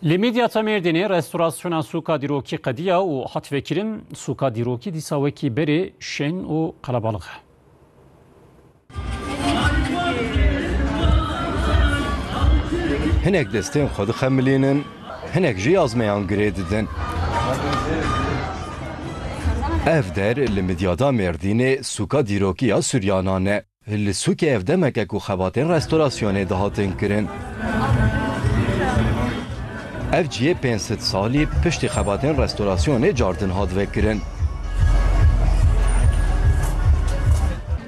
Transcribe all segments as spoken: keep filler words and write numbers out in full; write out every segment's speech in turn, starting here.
Li Midyata Mêrdînê restorasyona sûka dîrokî qediya û hat vekirin, sûka dîrokî dîsa wekî berê şên û qelebalix e. Hinek destên xwe dixemilînin, hinek jî yazmeyan girê didin. Ev der li Midyada Mêrdînê sûka dîrokî ya Suryanan e. Li sûkê ev demek e ku xebatên restorasyonê dihatin kirin. Ev cihê pênc sed salî piştî xebatên restorasyonê cardin hat vekirin.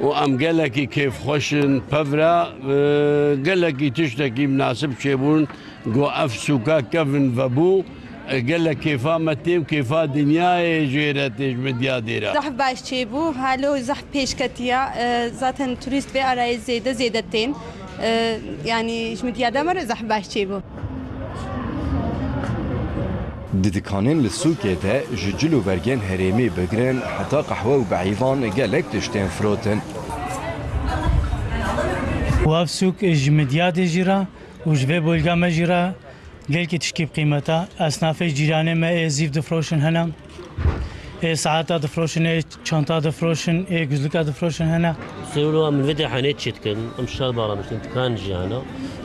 û em gelekî kêfxweş in. Pevra, e, gelekî tiştekî minasib çêbûn, ku ev sûka kevin vebû, e, gelek kêfa me tê û kêfa dinyayê jê re tê ji Midyadê re. Zehf baş çêbû, halo zehf pêşketiya, e, zaten turîst vê arayê zêde zêde tên. E, yanî ji Midyada me re zehf baş çêbû. Di dikanên li sûkê de ji cil û bergên herêmî bigirin heta qehwe û behîvan gelek tiştên firotin. Û ev sûk ji Midyadê jî re û ji vê bolga me jî re gelkî tişkî bi qîmet e. Esnafê cîranê me ê zîv difroşin hene. Ê saeta difroşin, ê çanta difroşin, ê guzlika difroşin hene. Sewlo em li vê dehanê çê dikin, em şal bala miştin, dikan jî hene.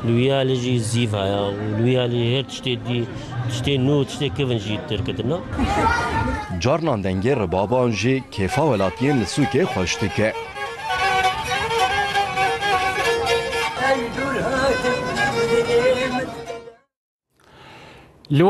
Li wî alî jî zîv haya û li wî alî her tiştê dî, tiştê nû, tiştê kevin jî derketine. Carnan dengê ribaban jî kêfa welatiyên li sûkê xweş dike. Li